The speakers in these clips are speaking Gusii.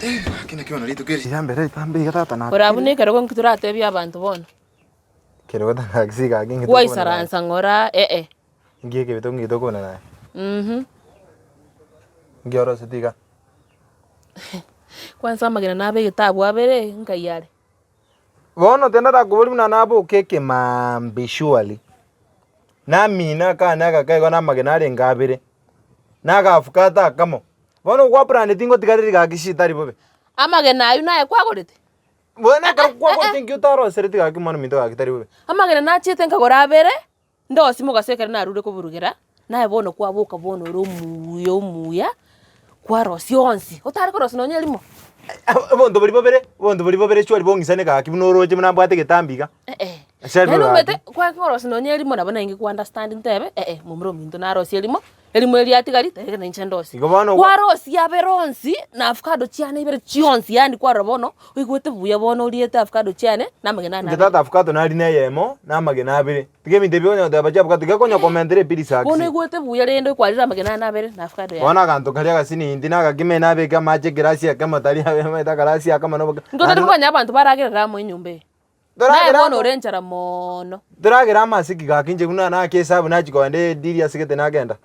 Gaki naki bono rituko eri riambere ritambe iga tata Ore abwo nakire. na ekerogo nki toratebie abanto bono? Ekerogo tata gaki gaki nki tokobana naye. Gwaisaransa ng'ora eh. Nki ekebeto nki tokobana naye. Mh. Nki oroseti iga? Kwanza amagena nabegete abwo abere, nkai are? Bono tindarakoboria buna naboke ekemaambia surely, namina akane agake igo na amagena arenge abere, na agafukato akamo, bono gwapuraneti ngotigareri gaki shi tari bobe. Amagena aywo naye kwagorete? Bono ekero kwagorete inki otarosereti gaki mwana ominto gaki tari bobe. Amagena nachiete nkagora abere, Ndosie mogaso ekero narure koburugera, naye bono kwaboka bono ore omuya omuya, kwarosia onsi, otare korosia nonye erimo. Obonto boria bobere, obonto boria bobere surely bong'isane gaki buna oroche buna mbwate egetambe iga. Eh-eh. Ase Naende gaki. omanyete kware korosia nonye erimo nabo nainge ko understand ntebe eh-eh momura ominto narosie erimo, erimo eria riatigari tari na inche ndosie. Igo bono Kwarosia abere onsi, na avocado chiane ibere chionsi yaani kwarora bono, oigwete buya bono oriete avocado chiane, na amagena ane Inche abere. tata avocado nari na eyemo, na amagena abere. Tiga ebinto ebi onya goteba chiavocado tiga konya komentera epirisakisi. Bono oigwete buya rende kwarire amagena ane abere na avocado yane. Bono aganto karia agasinini nagakime nabeke amache ekerasi ekemo tari omanyete akarasi akamo na oboke. Intwe tori komanya abanto baragerere amo enyomba eye. Naye Toragere bono amo ore enchara moono. toragere amo ase ki gaki inche buna nake esabu nachia kogenda ediri ase gete nagenda.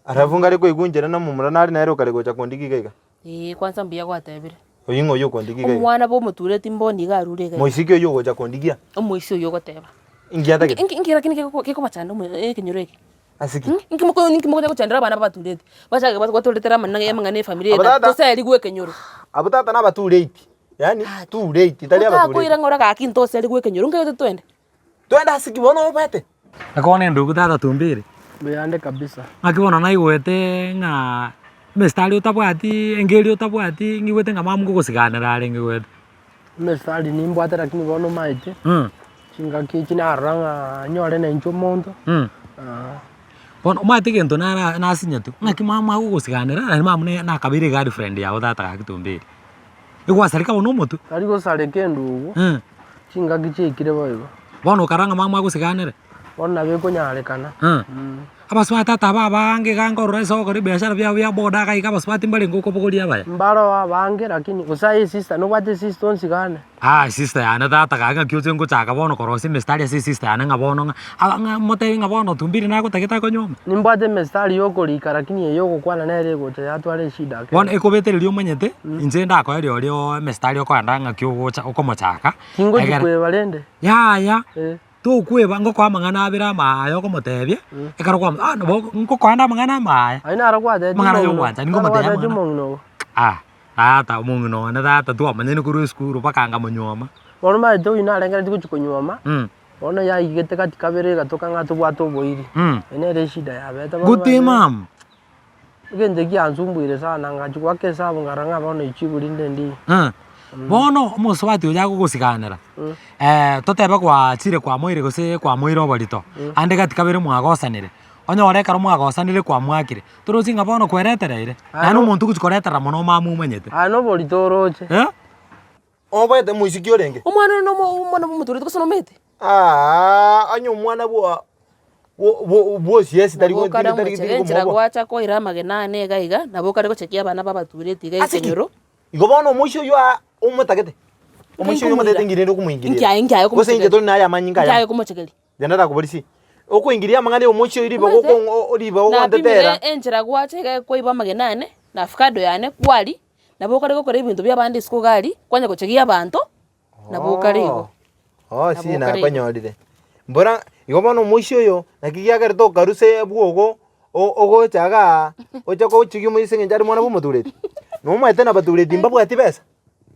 Alafu ngare koigwa inchera na omomura nare nere okare gocha kondigia iga iga. Eeh kwanza mbuya gwatebire. Oyio ng'a oyio okondigia iga iga. Omwana bwa omotureti mboni iga arure iga iga. Moisiki oyio ogocha kondigia. Omoisia oyio ogoteba. Inki atagete? Inki inki lakini kegoko gekobachanda omo ekenyoro eke? Ase ki? Inki moko inki mokonya gochandera abana ba abatureti? Bachake batoretere amang'ana amang'ana ya efamiri Aba eye tata. toserigwe ekenyoro. Abwo tata na abatureti, yaani tureti tari abatureti. Otakoira ng'ora gaki ntoserigwe ekenyoro nkaye totwende. Twende ase ki bono obete? Naki bono endugu tata tumbire. Mbuyande kabisa. Naki bono naigwete ng'a emesitari otabwati, engeri otabwati, ng'igwete ng'a mama ngogosiganera arenge goeta. Emesitari nimbwate lakini bono omaete, chingaki echi narora ng'a nyore na inche omonto, Bono omanyete egento nara nasinyetwe, ng'aki mama agogosiganera naende mama ne nakabeire egirlfriend yago tata gaki tumbire. Egwasareka bono omotwe. Tari gosareka endugu, chingaki chiaikire boigo. Bono okarora ng'a mama agosiganere. Bono nabo ekonyarekana. Abasubati tata aba abange iga nkorora ase ogokora ebiashara biabo bia boda iga iga abasubati mbarenge okobogoria abaya. Mbaroo abange lakini gose aye esister nobwate esister onsigane. Aa sister yane tata gaki ng'aki oche ngochaka bono korosia emistari ase esister yane ng'a bono ng'a aba ng'a motebi ng'a bono tumbiri nagotagete akonyuome. Nimbwate emistari yokorika lakini eye yogokwana nere egocha yatwara eshida ake. Bono ekobetereria omanyete, inche ndakoeria oria oo emistari okoenda ng'aki ogocha okomochaka, Tingochi egere kweba rende. yaya. Eh. Tokweba ngokoa amang'ana abere amaaya okomotebia, ekero kwamo ah nabo ngokoa nde amang'ana amaaya. Ayio naro gwatebetie Amang'ana omong'ina yogwancha naro ningomotebia gwatebetie amang'ana. omong'ina ogo. Ah, tata omong'ina one tata twamanyani korwa esukuru mpaka nkamonyuoma. Bono omanyete oyio narengereretie gochia konyuoma, bono yaigete gati kabere egatoka ng'a tobwate oboiri. Eye nere eshida yabete bono Gute omanyete. mama. Egento ekio giansumbuire sana ngachia goaka esabu nkarora ng'a bono echibu rinde ndiyo. Bono omosubati oyo agogosiganera, totebe gwachire kwamoire gose kwamoire oborito, ande gati kabere mwagosanire, onyore ekero mwagosanire kwamwakire, torochi ng'a bono kweretereire? Naende omonto ogochi koreterera mono omame omanyete. Aye noborito oroche. Oboete moisiki orenge? Omwana oyo nomo omwana bwa omotureti gose nomanyete? Aah, onye omwana bwa bwo- bwo- bw'osiesi tari Nabo go- okare tari- tari omochege enchera komoboa. gwacha koira amagena ane iga iga, nabo okare gochekia abana ba abatureti iga Ase ki? ekenyoro. Igo bono omoisia oyio aa omotagete, omoisia oyio omotagete Nkomoira. inki rende okomoingiria? Inki aye inki aye Gose inche okomochekeria? tori naye amanyinga Inki aye ayamo? okomochekeria? Genda ndakoborisia, okoingiria amang'ana ya omoisia oyio ribaga Omanyete? okong'o o- ribaga Napimire ogontetera. enchera gwacha iga kwaiba amagena ane, na avocado yane kwari, Nabo okare gokora ebinto bi'abande isiko iga aria, kwanya gochegia abanto, nabo okare igo. Oo, Nabo si okare igo. nakonyorire. Mbora, igo bono omoisia oyo, naki giagerete okarusia bwogo, o- ogocha igaa, oche gochigia omoisia ase eng'encho are mwana bwa omotureti. Nomaete na abatureti mbabwati besa?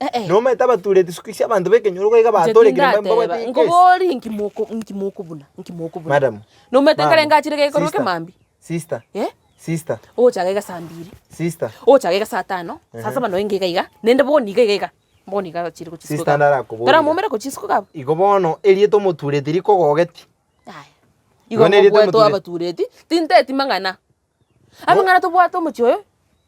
Eh-eh. Nomaete abatureti siku isi abanto ba ekenyoro iga iga Inche batorekire mba- tindateba, mbabwati ekesi. nkobori nki moko nki mokobuna, nki mokobuna. Madam, Nomanyete mama, nkare ngachire gekorwa sister, ekemambia? sister, Eh? sister, Ogochaka iga saa mbiri, sister. ogochaka iga saa tano, saa saba noyo iga iga, naende bono iga iga iga, bono iga achire gochia isiko Sister iga. ndarakoborie. Toramoumera gochia isiko iga abwo? Igo bono erieta omotureti rikogogeti. Yaya, igo Igo nerieta ngobwate omotureti. abatureti, tinteti mang'ana, amang'ana tobwate omochie oyo,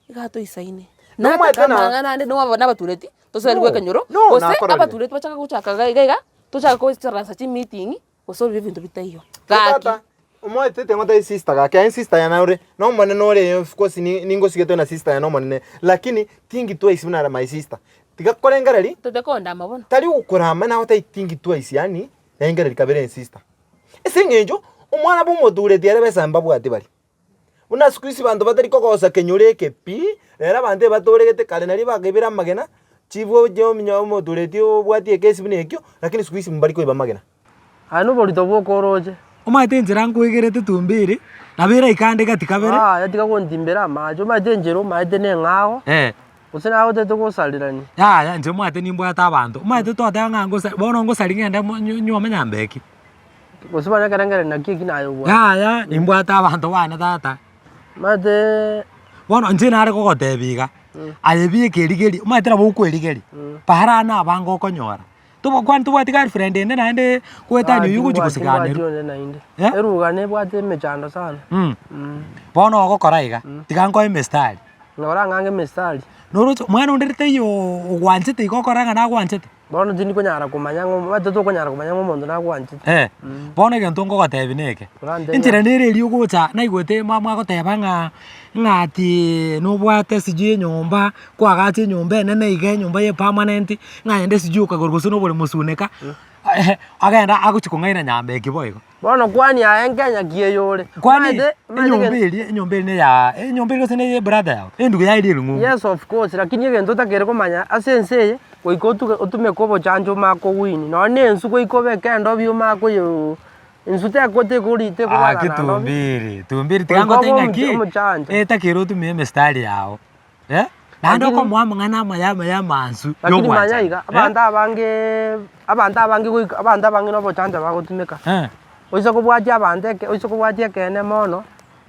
iga atoisaine. Nomanyete Nataka na- amang'ana ande nobo na abatureti, toserigwe No, ekenyoro, no, gose nakororire. abatureti bachake gochaka iga iga iga, tochake goisaransa chimeeting, gose obe ebinto bitaiyo. Gaki. Tata. Omoetete ngotebi sister gaki aye sister yane ore na omonene ore of course ni ningosigete buna sister yane omonene lakini think twice buna my sister tiga korengereria Tete kondama bono. tari gokorama nagotebi think twice yaani rengereria kabere sister. Ase eng'encho omwana bwa omotureti ere besa mbabwati baria. Buna siku hizi banto batari kogosa kenyoro eke pi, rero abanto ebatoregete kare nario bakaibera amagena, chibwa oche omotureti obwatie ekesi buna ekio, lakini siku hizi mbari koiba amagena. Aye noborito bwoka oroche. Omanyete enchera nkoigerete tumbiri, nabo eraike ande gati kabere. Yaya tiga gontimbera amache, omanyete enchera omanyete na eng'ao, Eh. gose nagotete gosarirania. Yaya inche omanyete nimbwate abanto, omanyete twateba ng'a ngosa bono ngosari ng'ende mo nyu nyuome nyambeki. Gose bono ekerengererio naki eki naye obwate. Yaya nimbwate abanto bane tata. Omanyete. Bono inche nare kogotebia iga, aye bieka erigeria, omanyete nabo okoerigeria, para nabange okonyora. Tobo kwani tobwati girlfriend ende naende goetania oywo ogochi Timbwati gosiganerwa. onde naende. Eh? Eruga nebwate emechando sana. Bono ogokora iga, tiga nkoe emistari. Nyora ng'ange emistari. Noroche omwana onde taiyo ogwanchete igo okora ng'a nagwanchete. Bono tindi konyara komanya ng'a omanyete tokonyara komanya ng'a omonto nagwanchete. Eh, bono egento ngogotebia neke, Orantebie. enchera nere eria ogocha naigwete mwa mwagoteba ng'a ng'a atiii nobwate sijui enyomba, kwagacha enyomba enene iga enyomba ya epermanent, ng'a ende sijui okagora gose na oboremo osuneka, agende agochi kong'aina nyambeki boigo. Bono kwani aye nkenya ki eyore? Kwani Omanyete- omanyete enyomba egento- eria enyomba eria neya enyomba eria gose neye brother yago, endugu yaye eria ere ng'umbu. Yes of course, lakini egento otakeire komanya ase ense eye, goika otuge otumeke obochancho omanye kowin, nonye na ensu goika obeke endobi omanye koyoo ensu teko tekori tekobwatana Gaki na ndobi. tumbiri, tumbiri tiga Goika obe ngotebi omocha- ng'aki, omochancha. etakeire otumie emistari yago, eh, naende Lakini- okomoa amang'ana amaya amaya amansu Lakini manya yobwanchani, iga, eh. abanto abangeeee abanto abange goika abanto abange na obochancha bagotumeka. Eh. Oise kobwatia abanto eke oise kobwatia ekeene mono,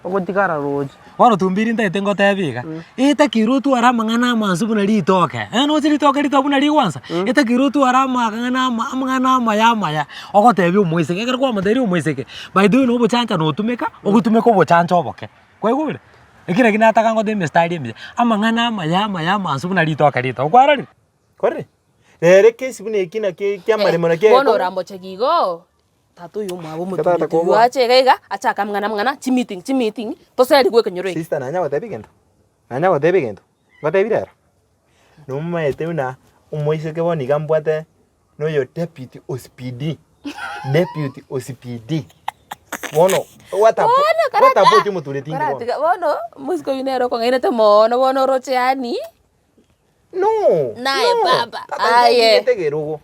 ogotigara roche. Bono tumbiri ntaete ngotebi iga, etakeire otware amang'ana amansu buna ritoke, eh noche ritoke ritobu buna rigwansa, etakeire otware amang'ana ama amang'ana amaya amaya, ogotebia omoiseke, ekero kwamotebirie omoiseke, by the way na obochancha notumeka, ogotumeka obochancha oboke, kwaigure? Ekero naki nataka ngote emistari emiya, amang'ana amaya amaya amansu buna ritoke ritobu, kwarorire? Kwarorire? Rero ekesi buna eki naki kiamaremo naki Bono egekong'u. oramochegi igo, tata oyo omwabo Tata omotureti oywo koboa. ache iga iga, achake amang'ana amang'ana, chimeeting chimeeting, toserigwe ekenyoro eke. Sister nanya gotebia egento, nanya gotebia egento, ngotebi rero, nomaete buna omoiseke bono iga mbwate noyo deputy OCPD, deputy OCPD, bono what a Bono what karata about omotureti inki bono? karatiga bono, omosike oywo nere okong'ainete moono bono oroche yaani. No, Naye no, baba, tata aye. ntotigete ekerogo,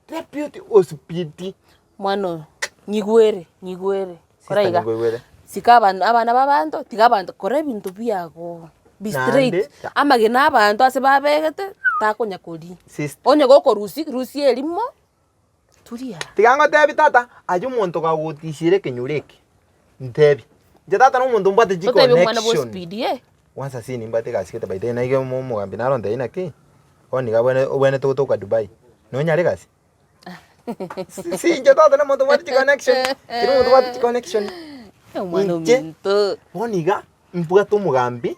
deputy OCPD. Mwana oyo, nyigwere, nyigwere, kora Sister iga, nkoigwere. sika abana abana ba abanto, tiga abanto, kora ebinto biago, be Naende, straight, amagena abanto ase babegete, takonya koria. Sister. Onye gokorusia, rusia erimo, turia. Tiga ngotebi tata, aye omonto kagotishire ekenyoro eke, ntebi. Inche tata na omonto mbwate Totebi omwana bwa chiconnection. speed eh. Kwanza si nimbwate egasi gete by the way naiga omo omogambi naro ontebia naki, bono iga abwene obwenerete gotoka Dubai, nonyare egasi? Si inche tata na omonto obwate chiconnection, inche na omonto obwate chiconnection. Omwana Inche, ominto. bono iga, mbwate omogambi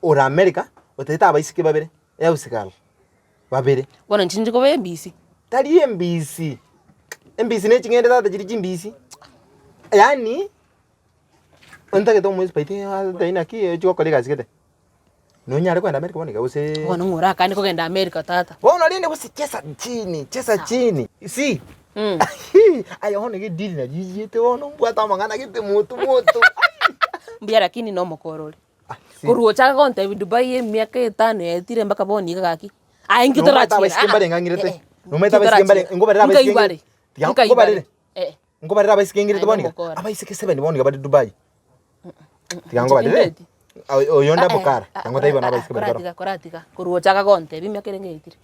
ore America, otagete abaiseke babere, house girl babere. Bono inche inche koba embisi. Tari embisi, embisi ne ching'ende tata chiri chimbisi, yaani ontagete omoisia by the way tari naki ochi gokora egasi gete, nonyare kogenda America bono iga gose. Bono ng'o orakane kogenda America tata? Bono rende gose chesa chini, chesa chini, see aye bono iga edili nari eiyete bono mbwate amang'ana gete motu motu. Mbuya lakini na omokoro ore. Korwa ochake gontebia Dubai emiaka etano yaetire mpaka bono iga gaki, aye inki Nomanyete torachire abaiseke aa mbare ng'ang'irete? eh, Nomanyete abaiseke mbare nkobarere abaiseke nkai bare, tiga nkai nkobarere. bare, eh. Nkobarere abaiseke ng'irete Aye bono iga, nomokora. abaiseke seven bono iga bare Dubai. Tiga nkobarere, Tindeti. oyo oyonde Ah, eh, abokara, ah, tiga ngotebi bono ah, ah, abaiseke baria baroo. Koratiga, koratiga, korwa ochaka gontebia emiaka erenge yaetire.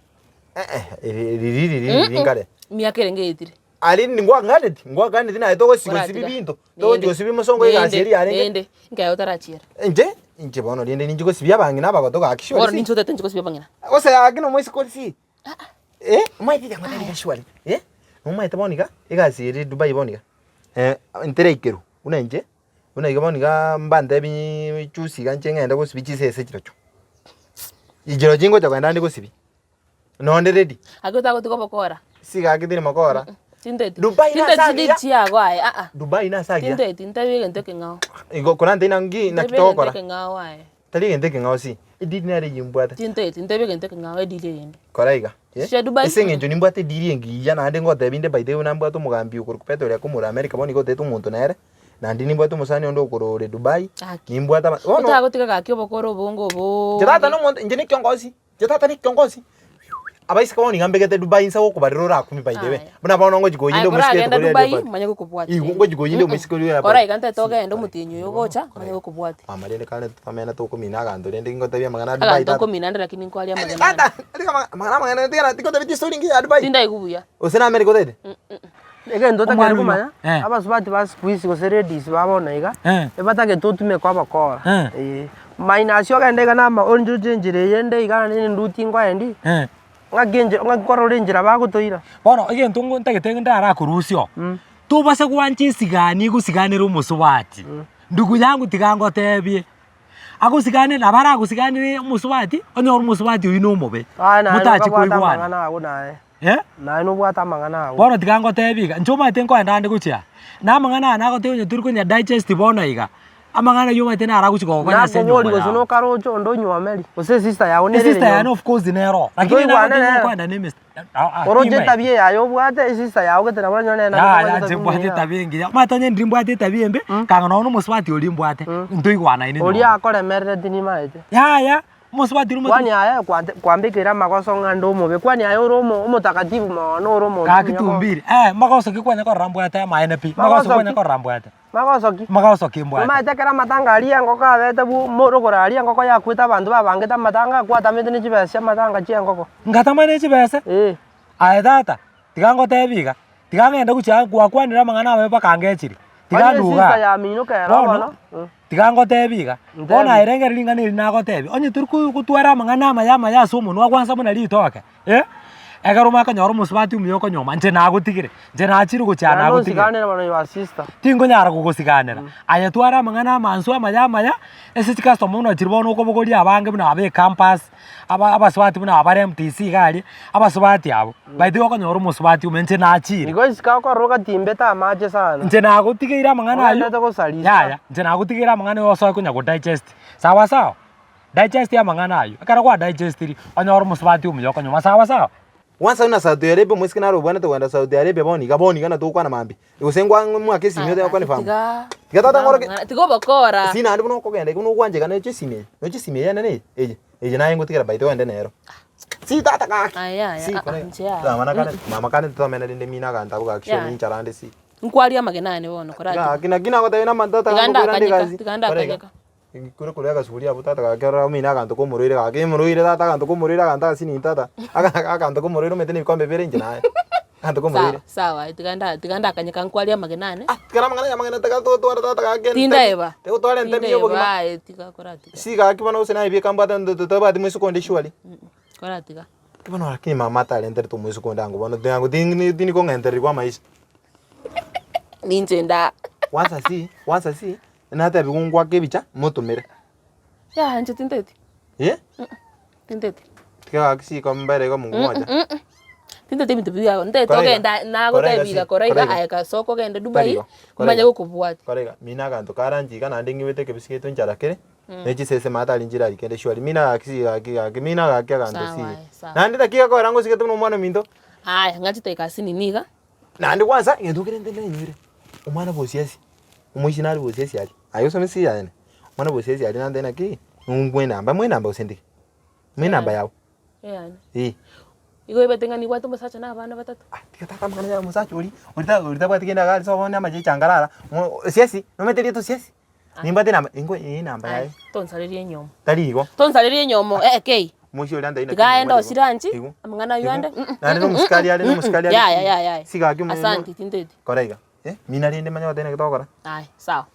Eh eh, riri riri riri nkare. Emiaka erenge yaetire. Aria ngwakaneti, ngwakaneti naye togosi Koratiga. gosibi binto, togochi gosibi mosongo egasi eria yarenge. Rende, nkaye otarachiera. Inche, inche bono rende ninche gosibia abang'ina abagotu gaki Bono surely si. ninche otete inche gosibia abang'ina. Gose gaki na omoiseke ore si. Eh, omanyete iga ngotebi iga surely, eh, nomanyete bono iga, egasi ere Dubai bono iga, ntereikerwa buna inche, buna iga bono igaa mbantebi juzi iga inche ng'ende gosibia chisese chirochio, chirochio chingocha kogenda ande gosibia. Nonde ready. Agwo tagotiga obokora. Si gaki tiri mokora. Tinteti. Dubai Tinteti nase chidiri agiya. chiago aye aa. Dubai nase agiya. Tinteti ntebi egento ekeng'ao. Igo korantebie naki naki Ntebi egento togokora. ekeng'ao aye. Tari egento ekeng'ao si, ediri nere eyio mbwate. Tinteti ntebi egento ekeng'ao ediri eyende. Kora iga, eh, Chia Dubai. ase eng'encho nimbwate ediri engiya naende ngotebi inde by the way buna mbwate omogambi okorokwa Petero oria akomora America bono igo otebete omonto nere, naende nimbwate omosani onde okorwa ore Dubai, Gaki. nimbwate aba bono. Otagotiga gaki obokora obonge Inche tata oboonge. na omonto, inche na ekiongosi. Inche tata nekiongosi, abaiseke bono niga mbegete Dubai inse gokobarera orakumie by the way. Aya. Buna bono ngochi koyinda Aye omoiseke koragenda oria Dubai, airport. manya gokobwatia Igo rende. ngochi koyinda omoiseke oria airport. Kora iga ntete ogende omotienyi oyo ogocha, manye gokobwatia. Mama rende kare totamanyete tokomina aganto rende ngotebie amang'ana a Dubai Aganto tata. okomina ande lakini nkwaria amang'ana ande. Tata, tiga amang'ana amang'ana tiga tigotebeti estory engiya ya Dubai. Tindaigwa buya. Gose na America otagete? Egento otakeire Omwana oyio, komanya, eh. abasubati ba siku hizi gose ladies ba bono iga, Eh. ebatagete otumeke obokora, Eh. eh. Minus ogende iga na ama onchoche enchera eye ende iga naende enduti nkoendi, Eh. ng'aki enche ng'aki nkorora enchera bagotoira. Bono egento ngo ntagete ndarakorusia oo, tobasa gwancha esigani egosiganera omosubati, ndugu yangu tiga ngotebie, agosiganere nabo aragosiganere omosubati, onyore omosubati oywo na omobe, Aye naye motachi nokabwate koigwana. amang'ana ago naye, Eh? naye nobwate amang'ana ago. Bono tiga ngotebie iga, inche omanyete nkoenda ande gochia aa, na amang'ana aya nagotebia onye tori konya digest bono iga, amang'ana aywo omanyete naro agochi kogokonya ase enyomba Nakoboria gose yago. nokaroche onde onyuomeri, gose esista yago nere ere Esister yane nyomba. of course nero, lakini Ntoigwane nagotebia nere. nkoenda na emesta Oroche etabia eye aye obwate, esista yago gete nabo oranyore nere Yaya nabwate inche etabia mbwate engiya. etabia engiya, omanyete onye ndiri mbwate etabia embe, kang'a nonye na omosubati oria mbwate, ntoigwanaine Oria nyomba. akoremerereti nimaete. Yaya, omosubati oria Kwani omotwe aye kwante kwambekeire amagoso ng'a nde omobe, kwani aye ore omo omotakatifu mono ore omonto gaki omuya mono. tumbiri, eh magoso ki kwanya korora mbwate amaene pi, magoso Magoso kwanya ki? korora mbwate. Magoso ki? Magoso ki mbwate. Omanyete ekero amatanga aria engoko abete bu morogoro aria engoko yakwete abanto babangete amatanga, kwatamete ne chibesa chia amatanga chia engoko. Ngatama ne chibesa? Eh. Aye tata, tiga ngotebie iga, tiga ngende gochia aa gwakwanire amang'ana amabe mpaka ngechire, tiga Onye nduga esista aa. yamino kero Bono, bono, tiga ngotebie iga, Ntebi. bono aye rengera ring'ana eri nagotebia, onye tori ko gotwara amang'ana amaya amaya ase omonwa gwansa buna ritoke, eh, ekero omanye konyora omosubati omuya okonyoma, inche nagotigire, inche nachire gochia aa Naende nagotigire. osiganere bono your sister. Tinkonyara kogosiganera, aye twara amang'ana amansu amaya amaya, ase chicustomer buna chiria bono okobogoria abange buna aba ecampus, aba abasubati buna aba bare MTC iga aria, abasubati abwo, by the way okonyora omosubati omuya inche nachire. Igo isiko akorora ogatimbete amache sana. Inche nagotigeire amang'ana aywo, Ogenderete gosarisa. yaya, inche nagotigeire amang'ana aye osoe konya godigest, sawa sawa, digest amang'ana aywo, ekero kwadigestiri, onyore omosubati omuya okonywa sawa sawa. Once buna Saudi Arabia omoiseke nare obwenerete kogenda Saudi Arabia bono iga bono iga natogokwana mambia, gose ngwa mwake esimi ote gokwana efamu. Tiga Tiga tata ng'oroke tiga obokora. Si naende buna okogenda iga buna ogwancheka noche esimi eye, noche esimi eye enene eye, eye, eye naye ngotigera by the way ogende nero. Si tata gaki, Aye yaya, si ah, ah, kore inche yaya. mama nakare mama kare titomena rende mino aganto abwo gaki Yaya. sure ninchara ande si. Nkwaria amagena ane bono koratiga. Gaki naki nagotebia nama tata Tiga ngokoira nde ndakanyeka, egasi. tiga Kore iga. ndakanyeka. Kore korwa agasuguri abwo tata gaki rora omino aganto komorwaire gaki omorwaire tata aganto komorwaire aganto asinini tata, aka aganto komorwaire omanyete na ebikombe bibere inche naye, aganto komorwaire. Sawa, sawa, tiga nda tiga ndakanyeka nkwarie amagena ane. Ah tiga namang'ana ya amang'ana tiga totware tata gaki entemi, Tindaeba, tiga otware entemi ya obogima. tindaeba aye tiga koratiga. Si gaki bono gose naye bieka mbwate tabwati moiseke onde surely. Koratiga. Bono lakini mama atarenterete omoiseke onde ango bono ango tini tini kong'entereri kwa amaisha. Ninche nda. Kwanza si, kwanza si. Natebiwa ngwake ebicha motomere. Yaya inche tinteti. Eh? Tinteti. Tiga gaki siko mbere igo Mungu moja. Tinteti ebinto biria biago, ntagete Kora iga. ogenda Kora iga nagotebi iga si. kora Kora iga iga. aye kasoka ogende Tari Dubai, igo. Kora manye iga. gokobwatia. Kora iga, mina aganto karanche iga naende ng'ibete ekebisi giaito nchara kere, ne chisese maate aria nchirari kende surely. Mina gaki si gaki gaki, mina gaki aganto Sawa si. aye, sawa. Naende naki gekogera ngosigete buna omwana ominto. Aya, ng'a chidakika asinini iga. Naende kwanza, egento kere ntende nyenyure, omwana bwa osiasi, omoisia nare bwa osiasi aria, aye osome esiri yane, omwana bwa osiasi aria nantebia naki, ng'we enamba, mwe enamba gose ndige? Mwe enamba yago, Eyane. eh. Igo oibete ng'a nibwate omosacha na abana batato. Ah tiga tata amang'ana ya omosacha oria, oria ta oria tabwati kende iga aria sobo onye amache echangara ara, mo osiasi, nomanyete erieta osiasi? Nimbwate enamba, ingwe eye enamba Aye, yaye. tonsarerie enyomo. Tari igo. Tonsarerie enyomo, eh kei. Omoisia oria antebia naki Tiga aende nimbwate osire anchi, igo. amang'ana aywo Igo. ande, mm, Naende na omosikari are, na omosikari are Yaya, yaya, yaya. Sigaki omo- Asanti, tinteti. Kora iga, eh, mina rende manye goteba naki togokora. Aye, sawa.